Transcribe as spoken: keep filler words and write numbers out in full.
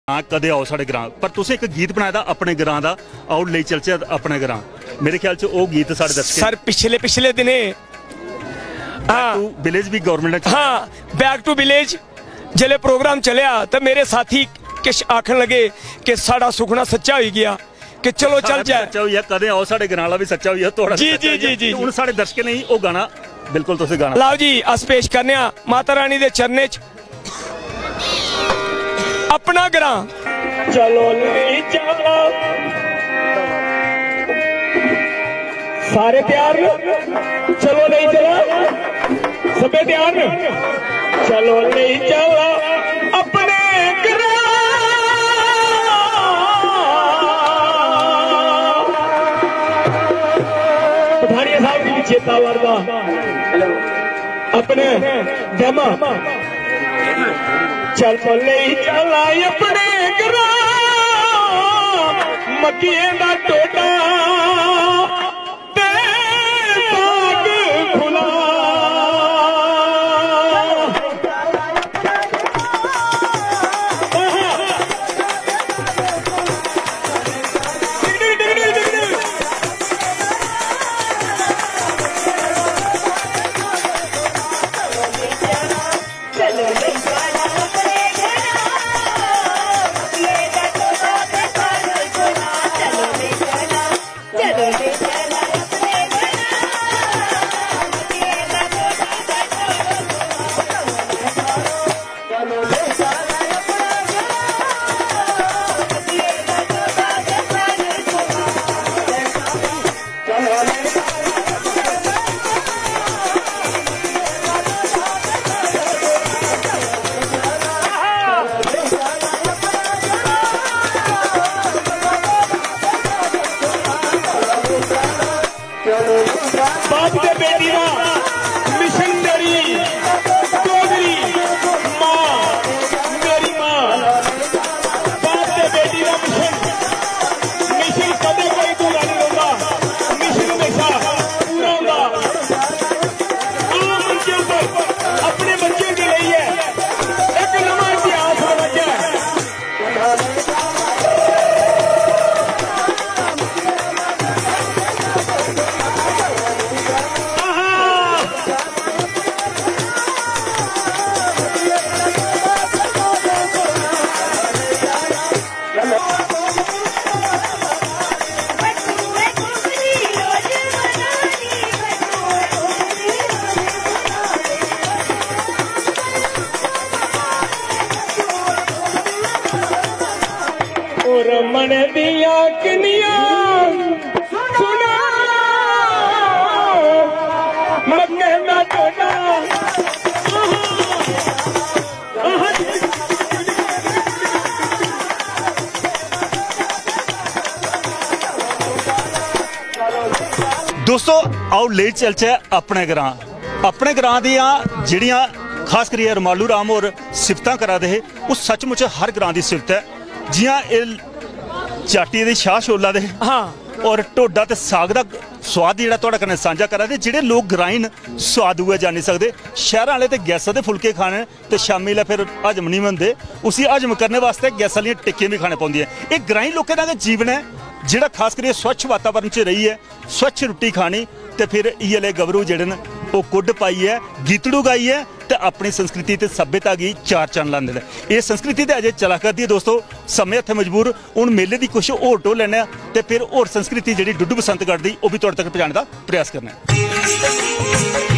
हां, कदें आओ साढ़े ग्रां। पर तुसें इक गीत बनाए दा अपने ग्रां दा, आओ लेई चलचै अपने ग्रां। मेरे ख्याल च ओह् गीत साढ़े दर्शकें सर, पिछले, पिछले दिनें, हां। Back to Village भी government ने हां, Back to Village जिसलै program चलेआ ते मेरे साथी किश आखन लगे कि साढ़ा सुखना सच्चा होई गेआ कि चलो चल जाए। सच्चा होई गेआ, कदें आओ साढ़े ग्रां आह्ला भी सच्चा होई गेआ, थुआढ़ा भी जी, सच्चा जी, होई गेआ। जी, जी। ते हून साढ़े दर्शकें लेई ओह् गाना बिल्कुल तुसें गाना। लाओ जी, अस पेश करने आं माता रानी दे चरणें च अपना ग्रां। चलो लेई चला। सारे त्यार न? चलो लेई चला। सभे त्यार न? चलो लेई चला अपने ग्रां। पठानिया साहब जी भी चेता आवा दा। अपने दमा चल लेई चला अपने ग्रां, मक्कियें दा टोडा ते साग खुला। बाप ते बेटी दा मिशन तेरी डोगरी मां, मेरी मां। बाप ते बेटी दा मिशन, मिशन कदें कोई पूरा नहीं होंदा, मिशन हमेशा पूरा होंदा। आम बच्चों पर अपने बच्चों के लिए एक नवा इतिहास बनाया। और मन दिया किनिया सुना, मक्के दा टोडा। दोस्तो, आओ लेई चलचै अपने ग्रां। अपने ग्रां दियां जेह्ड़ियां खास करियै रमालू राम होर सिफतां करा दे हे, ओह् सचमुच हर ग्रां दी सिफत ऐ। जि'यां एह् चाटी दी छाह छोला दे हां। और ढोडा ते साग दा स्वाद जेह्ड़ा थुआढ़े कन्नै सांझा करा दे, जेह्ड़े लोक ग्राईं न, स्वाद उ'ऐ जानी सकदे। शैह्रां आह्ले ते गैसा दे फुलके खाने ते शामी लै फिर हजम निं होंदे। उसी हजम करने बास्तै गैस आह्लियां टिक्कियां बी खाने पौंदियां। एह् ग्राईं लोकें दा गै जीवन ऐ, जेह्ड़ा खास करियै स्वच्छ वातावरण च रेहियै स्वच्छ रुट्टी खानी ते फिर इ'यै लेह् गभरू जेह्ड़े न, ओह् कुड्ड पाइयै, गीतड़ू गाइयै ते अपनी संस्कृति ते सभ्यता गी चार चन्न लांदे न। एह् संस्कृति ते अजें चला करदी ऐ दोस्तो, समें हत्थें मजबूर। हून मेले दी कुछ होर टोह् लैने आं ते फिर होर संस्कृति जेह्ड़ी डुड्डू बसंतगढ़ दी, ओह् बी तुआढ़े तक पजाने दा प्रयास करने आं।